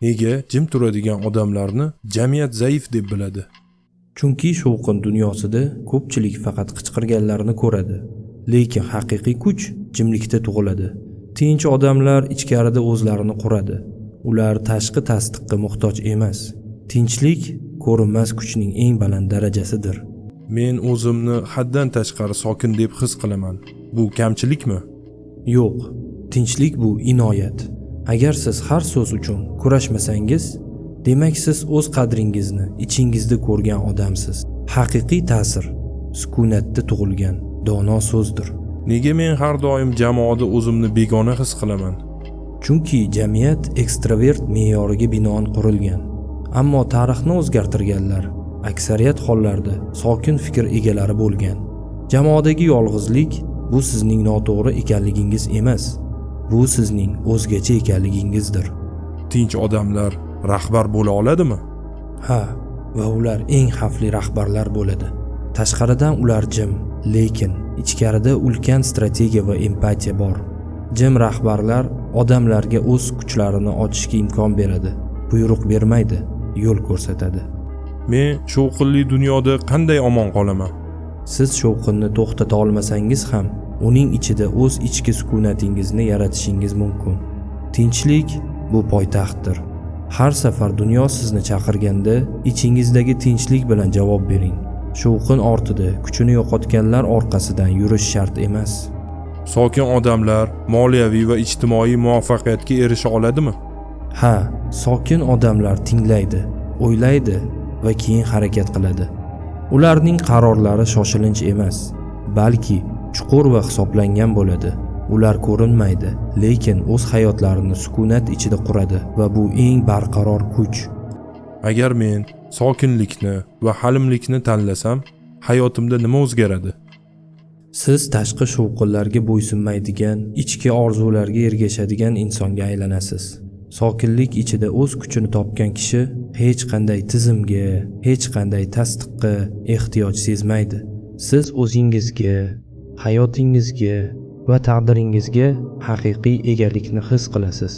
Nega jim turadigan odamlarni jamiyat zaif deb biladi? Chunki shovqin dunyosida ko'pchilik faqat qichqirganlarni ko'radi. Lekin haqiqiy kuch jimlikda tug'iladi. Tinch odamlar ichkarida o'zlarini quradi. Ular tashqi tasdiqqa muhtoj emas. Tinchlik ko'rinmas kuchning eng baland darajasidir. Men o'zimni haddan tashqari sokin deb his qilaman. Bu kamchilikmi? Yo'q, tinchlik bu inoyat. Agar siz har so'z uchun kurashmasangiz, demak siz o'z qadringizni ichingizda ko'rgan odamsiz. Haqiqiy ta'sir sukunatda tug'ilgan dono so'zdir. Nega men har doim jamoada o'zimni begona his qilaman? Chunki jamiyat ekstravert me'yoriga binoan qurilgan. Ammo tarixni o'zgartirganlar aksariyat hollarda sokin fikr egalari bo'lgan. Jamoadagi yolg'izlik bu sizning noto'g'ri ekanligingiz emas, bu sizning o'zgacha ekanligingizdir. Tinch odamlar rahbar bo'la oladimi? Ha, va ular eng xavfli rahbarlar bo'ladi. Tashqaridan ular jim, lekin ichkarida ulkan strategiya va empatiya bor. Jim rahbarlar odamlarga o'z kuchlarini ochishga imkon beradi, buyruq bermaydi, yo'l ko'rsatadi. Men shovqinli dunyoda qanday omon qolaman? Siz shovqinni to'xtata olmasangiz ham, uning ichida o'z ichki sukunatingizni yaratishingiz mumkin. Tinchlik bu poytaxtdir. Har safar dunyo sizni chaqirganda ichingizdagi tinchlik bilan javob bering. Shovqin ortida kuchini yo'qotganlar orqasidan yurish shart emas. Sokin odamlar moliyaviy va ijtimoiy muvaffaqiyatga erisha oladimi? Ha, sokin odamlar tinglaydi, o'ylaydi va keyin harakat qiladi. Ularning qarorlari shoshilinch emas, balki chuqur va hisoblangan bo'ladi. Ular ko'rinmaydi, lekin o'z hayotlarini sukunat ichida quradi va bu eng barqaror kuch. Agar men sokinlikni va halimlikni tanlasam, hayotimda nima o'zgaradi? Siz tashqi shovqinlarga bo'ysunmaydigan, ichki orzularga ergashadigan insonga aylanasiz. Sokinlik ichida o'z kuchini topgan kishi hech qanday tizimga, hech qanday tasdiqqa ehtiyoj sezmaydi. Siz o'zingizga, hayotingizga va taqdiringizga haqiqiy egalikni his qilasiz.